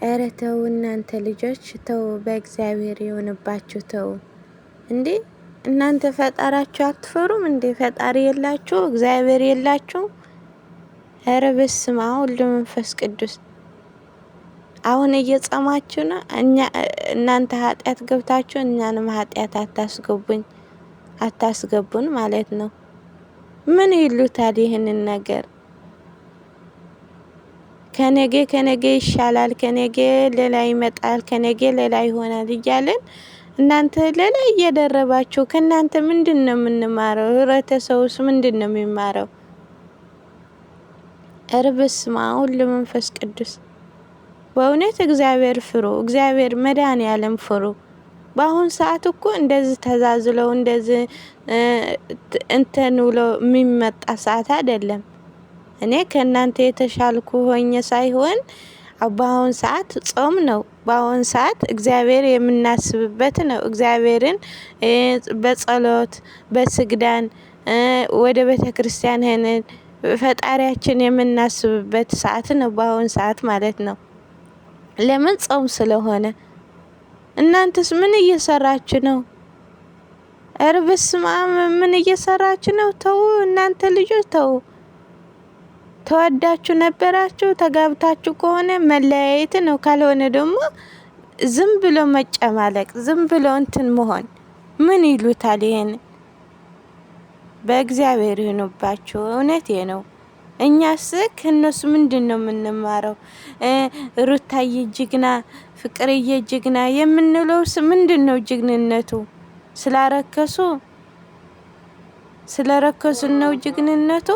ኧረ ተው እናንተ ልጆች ተው፣ በእግዚአብሔር የሆነባችሁ ተው። እንዴ እናንተ ፈጣራችሁ አትፈሩም እንዴ? ፈጣሪ የላችሁ? እግዚአብሔር የላችሁ? ኧረ በስመ አብ ወወልድ ወመንፈስ ቅዱስ። አሁን እየጸማችሁ ነው። እኛ እናንተ ኃጢአት ገብታችሁ እኛንም ኃጢአት አታስገቡኝ አታስገቡን ማለት ነው። ምን ይሉታል ይህንን ነገር? ከነገ ከነገ ይሻላል፣ ከነገ ሌላ ይመጣል፣ ከነገ ሌላ ይሆናል እያለን እናንተ ሌላ እየደረባችሁ ከእናንተ ምንድን ነው የምንማረው? ህብረተሰቡስ ምንድን ነው የሚማረው? ኧረ በስመ አብ ወወልድ ወመንፈስ ቅዱስ። በእውነት እግዚአብሔር ፍሩ፣ እግዚአብሔር መድኃኔዓለም ፍሩ። በአሁን ሰዓት እኮ እንደዚህ ተዛዝለው እንደዚህ እንትን ብሎ የሚመጣ ሰዓት አይደለም። እኔ ከእናንተ የተሻልኩ ሆኜ ሳይሆን በአሁን ሰዓት ጾም ነው። በአሁን ሰዓት እግዚአብሔር የምናስብበት ነው። እግዚአብሔርን በጸሎት በስግዳን ወደ ቤተ ክርስቲያን ሄነን ፈጣሪያችን የምናስብበት ሰዓት ነው። በአሁን ሰዓት ማለት ነው። ለምን ጾም ስለሆነ። እናንተስ ምን እየሰራችሁ ነው? ኧረ በስመ አብ ምን እየሰራችሁ ነው? ተው እናንተ ልጆች ተው። ተወዳችሁ ነበራችሁ ተጋብታችሁ ከሆነ መለያየት ነው። ካልሆነ ደግሞ ዝም ብሎ መጨማለቅ፣ ዝም ብሎ እንትን መሆን ምን ይሉታል? ይሄን በእግዚአብሔር ይሁንባችሁ። እውነቴ ነው። እኛስ ከእነሱ ምንድን ነው የምንማረው? ሩታዬ ጀግና፣ ፍቅርዬ ጀግና የምንለውስ ምንድን ነው ጀግንነቱ? ስላረከሱ ስለረከሱ ነው ጀግንነቱ?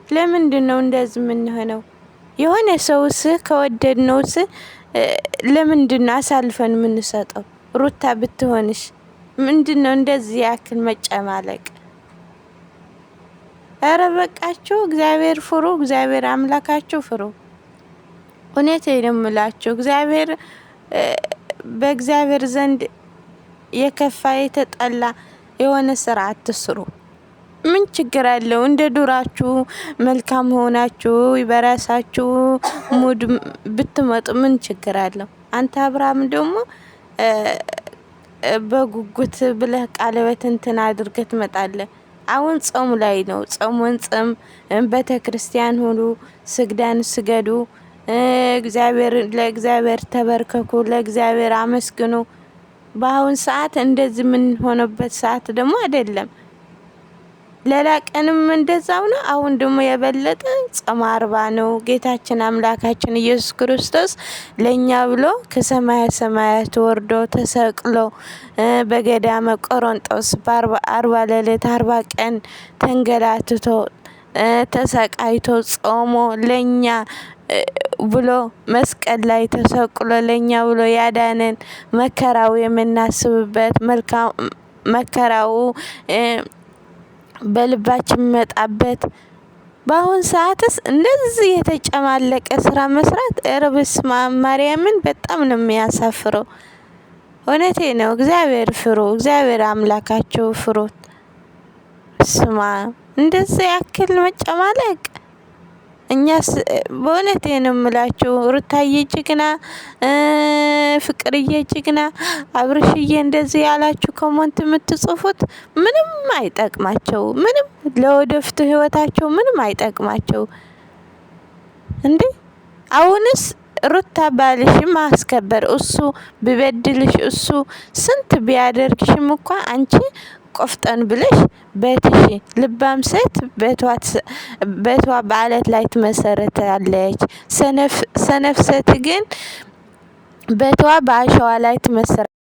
ለምንድን ነው እንደዚህ የምንሆነው? የሆነ ሰውስ ከወደድነውስ ለምንድን ነው አሳልፈን የምንሰጠው? ሩታ ብትሆንሽ ምንድን ነው እንደዚህ ያክል መጨማለቅ? እረ በቃችሁ። እግዚአብሔር ፍሩ። እግዚአብሔር አምላካችሁ ፍሩ። እውነቴን ነው የምላችሁ። እግዚአብሔር በእግዚአብሔር ዘንድ የከፋ የተጠላ የሆነ ስራ አትስሩ። ምን ችግር አለው? እንደ ዱራችሁ መልካም ሆናችሁ በራሳችሁ mood ብትመጡ ምን ችግር አለው? አንተ አብርሃም ደግሞ በጉጉት ብለህ ቀለበት እንትን አድርገህ ትመጣለህ። አሁን ጾም ላይ ነው። ጾሙን ጽም፣ ቤተ ክርስቲያን ሁኑ፣ ስግዳን ስገዱ፣ እግዚአብሔር ለእግዚአብሔር ተበርከኩ፣ ለእግዚአብሔር አመስግኑ። በአሁን ሰዓት እንደዚህ የምንሆነበት ሰዓት ደግሞ አይደለም። ሌላ ቀንም እንደዛው ነው። አሁን ደግሞ የበለጠ ጾመ አርባ ነው። ጌታችን አምላካችን ኢየሱስ ክርስቶስ ለእኛ ብሎ ከሰማያ ሰማያት ወርዶ ተሰቅሎ በገዳመ ቆሮንጦስ በአርባ ሌሊት 40 ቀን ተንገላትቶ ተሰቃይቶ ጾሞ ለኛ ብሎ መስቀል ላይ ተሰቅሎ ለኛ ብሎ ያዳነን መከራው የምናስብበት መልካም መከራው በልባችን መጣበት። በአሁን ሰዓትስ እንደዚህ የተጨማለቀ ስራ መስራት ኧረ በስመ አብ ማርያምን በጣም ነው የሚያሳፍረው። እውነቴ ነው። እግዚአብሔር ፍሩ፣ እግዚአብሔር አምላካችሁ ፍሩት። ስማ እንደዚህ ያክል መጨማለቅ እኛስ በእውነት ነው የምላችሁ፣ ሩታዬ ጀግና፣ ፍቅርዬ ጀግና፣ አብርሽዬ እንደዚህ ያላችሁ comment የምትጽፉት ምንም አይጠቅማቸው። ምንም ለወደፊቱ ህይወታቸው ምንም አይጠቅማቸው። እንዴ አሁንስ ሩታ ባልሽ ማስከበር እሱ ቢበድልሽ እሱ ስንት ቢያደርግሽም እኳ አንቺ ቆፍጠን ብለሽ ቤትሽ ልባም ሴት ቤቷ በአለት ላይ ትመሰረታለች። ሰነፍ ሴት ግን ቤቷ በአሸዋ ላይ ትመሰረታለች።